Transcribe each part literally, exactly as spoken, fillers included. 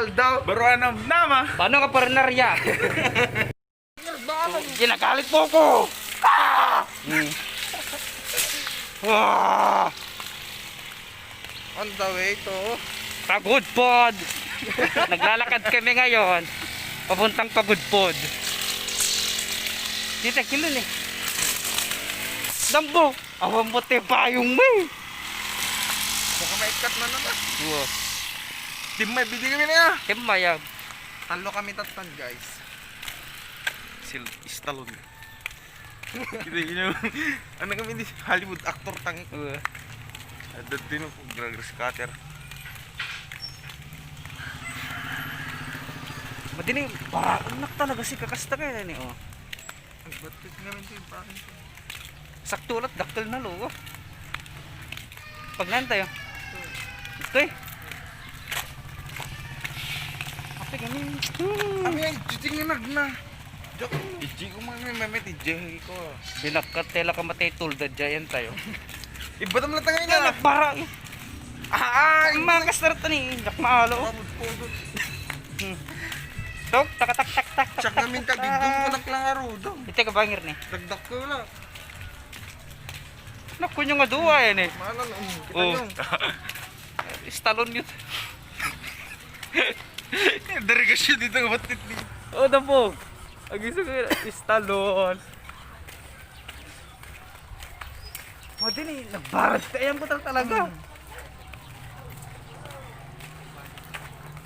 Aldaw. Baro anam nama. Paano ka parnarya? Ginagalit mo ko! Ah! Hmm. Ah! On the way to Pagudpod! Naglalakad kami ngayon. Papuntang Pagudpod. Dito, kilo ni. Dambo! Awan mo te payong mo eh. Baka maikat na naman. Wow. Timmay, bidi kami na. Timmay, ah. Talo kami tattan, guys. Sil-, Stallone. Kita inyo. Ano kami di Hollywood actor tang. Wow. Adda din mo drag race cutter. Madini, baranak talaga si kakasta kayo na ni, oh. Nagbatik nga rin ito yung pakin ko. Sakto ulit, dakkel na lo, oh. Pagnan tayo. Gusto eh. Apa gani? Kami ay jijing nga nagna. Joke. Iji ko mga may may tijay ko. Binakkat tela ka matay tulda dyan tayo. Iba tam lang tayo Yan, na. Nagbara eh. Ah, ah, Ang mga kastarta ni, Jack Maalo. Pudot-pudot. Hmm. Tok, takatak, tak, tak, tak, Siya tak, kami tak, kabidong tak. Ko na lang arudong. Ito ka bangir ni. Dagdag ko lang. Naku nyo nga duwa yan eh. Mahalan, um, kita Oh. Nyo. Stallone yun. Dirigasyon dito nga batit ni. Oh, dampo. Ang isa ko yun, Stallone. Madini, nagbarad ka. Ayan ko tal-, talaga. Hmm.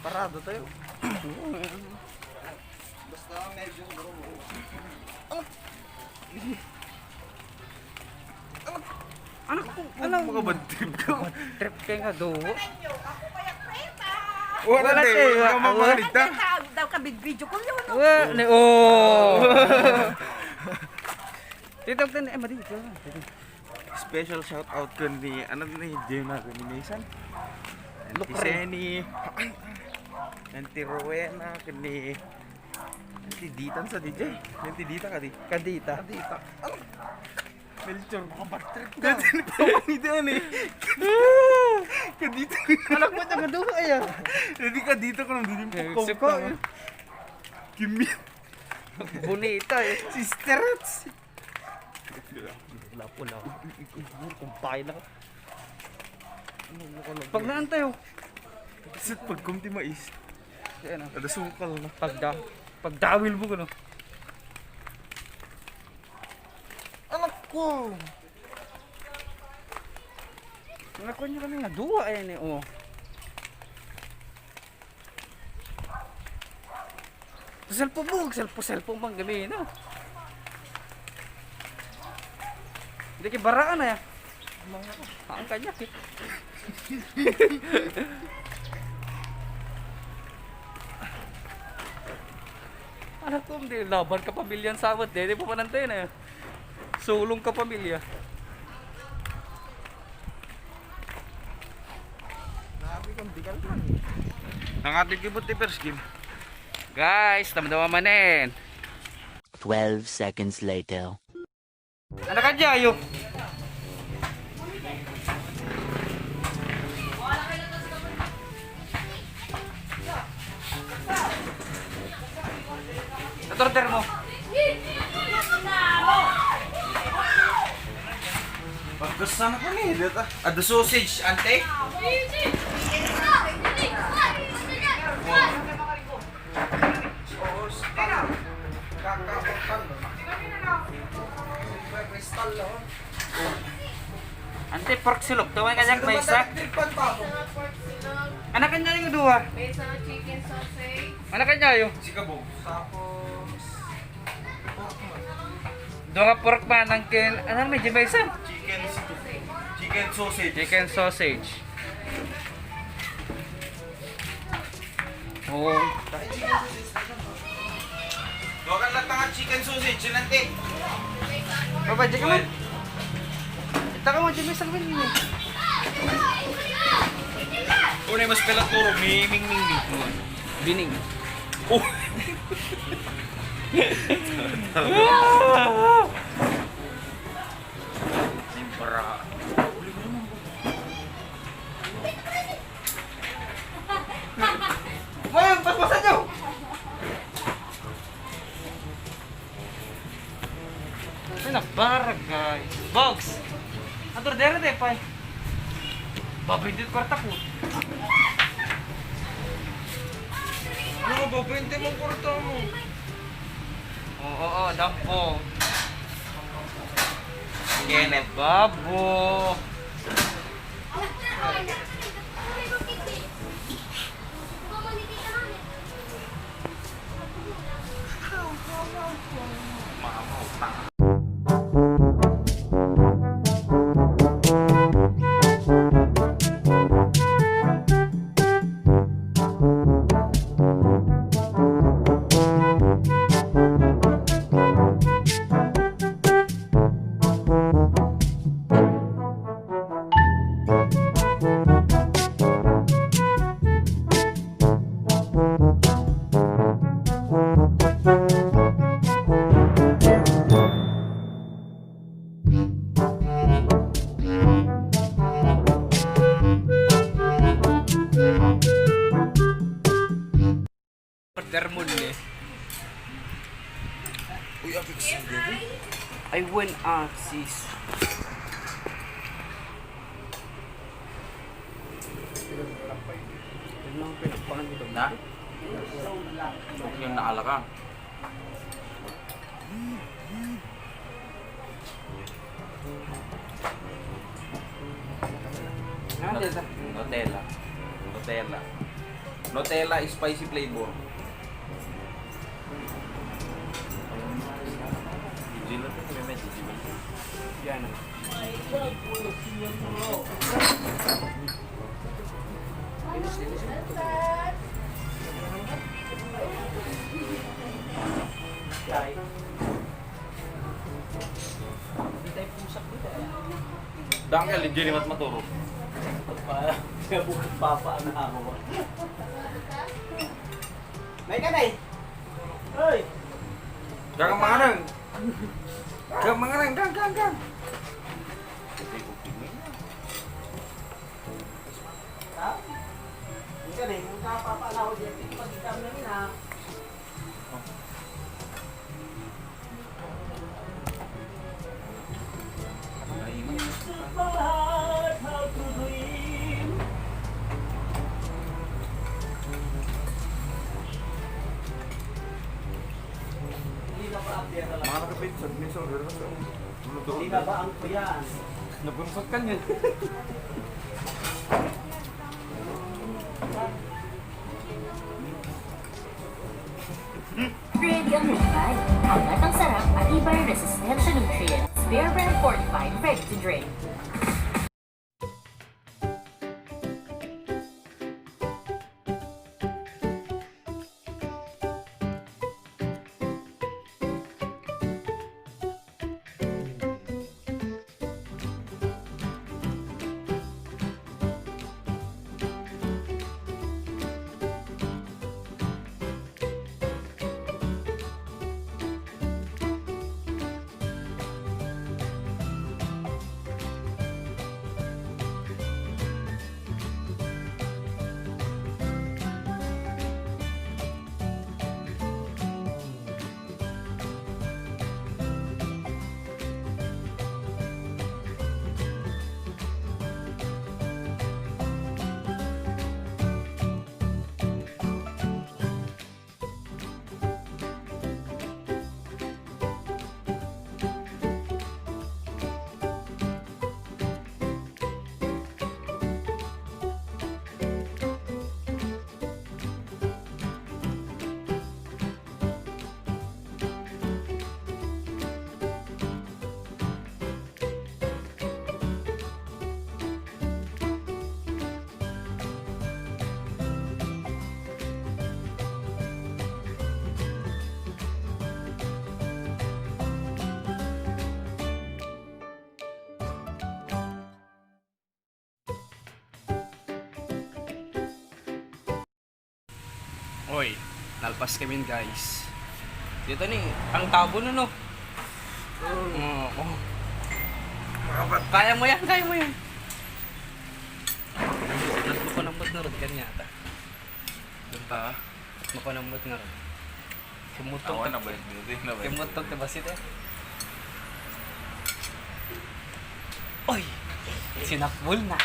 Parado tayo. Basta medyo Anak ko, ano? Mga bad trip ka. Trip kayo nga do. Wala Wala tayo, tayo, wala ka wala. Mamangita. Daw ka big video ko yun. Wala, oh. Tito, tito, eh, madi, ito. Special shout out ko ni, ano ni, Jim na, ni Mason. Auntie Lukre. Senny. Auntie Rowena, ni, Auntie Ditan sa D J. Auntie Dita ka di. Kadita. Kadita. Ano? Melchor, mga bad trip ka. Kadita ni Pamangita ni. Kadita. Anak mo, taga doon, ay, ah. Hindi kadita ko nang diding Eh, pagkaw suko, ka. Eh. Kimi. Bonita, eh. Sister Rats. Wala po lang. Kumpay lang. Pag naan tayo. Sit pag kumti mais. Ayan, ah. Ada sukal na. Pagda-, pagdawil mo, ano? Anak ko! Anak ko niya kami nga duwa, ayan eh, oh. Cellphone mo, cellphone, cellphone man kami, no? Hindi kibaraan, eh. Ang kanya, eh. Anak ko, hindi laban ka pamilya ang sawat, eh. Hindi pa panantay na, eh. Sulong ka pamilya. Grabe kang bigal man. Nangatid yung buti first game. Guys, tamdama manen. Twelve seconds later. Ano ka dyan, yo? Order mo. Pagkasan ko ni, dito. Ah, the sausage, ante? Sauce, pan. Kakaon, pan. Crystal, oh. Ante, pork silog. Tuwing ka dyan, may isa. Trip pan, pabo. Anak kanya yung duha. May isa chicken sausage. Anak kanya yung. Sikabo. Tapos, pork man. Duha ka pork man, ang kin-, ano, may di may isa? Chicken, chicken sausage. Chicken sausage. Oo. Duha ka lang tanga chicken sausage, yun, ante. Papa, di ka man. Ita ka mo, di may salwin yun eh. Una yung mas pala turo, miming, ming, ming. Bining. Oh! Simpra. Ay, nagbarag, guys. Bogs! Ator dere de, pay. Babay dit kwarta po. Ano, babay, hindi mo kwarta mo. Oo, oo, dampo. Kenneth Babo. Order mo ni. Uy, Apex, ang gabi. I win, ah, sis. Ano ang pinagpangan dito? Na? Huwag yung naalakan. Ano Nut-, dito? Nutella. Nutella. Nutella spicy flavor. Gigi lang ito, may Gigi lang. Yan. Dangkel, di mat maturo. Pa, kaya bukod papa ang ako. May ka na eh. Hoy! Gang mangarang. Gang mangarang, gang, gang, gang. Ha? Hindi ka na eh. Kung kapapalaw, di pagkikam na rin ha. Mga nakapit sa admission, pero mas ang Hindi na ba ang kuyan? Nabunsot ka niya. Ready ang Rebay. Angat ang sarap at iba ang resistensya nutrients. Bear Brand fortified, ready to drink. Oy, nalpas kami, guys. Dito ni, ang tabo na, no? Oo, oo. Kaya mo yan, kaya mo yan. Mas mapanambot na rin kanya ata. Doon pa, ah. Mas mapanambot na rin. Simutok Awan na. Nabalik dito, eh, nabalik. Simutok na ba sila? Sinakbol na.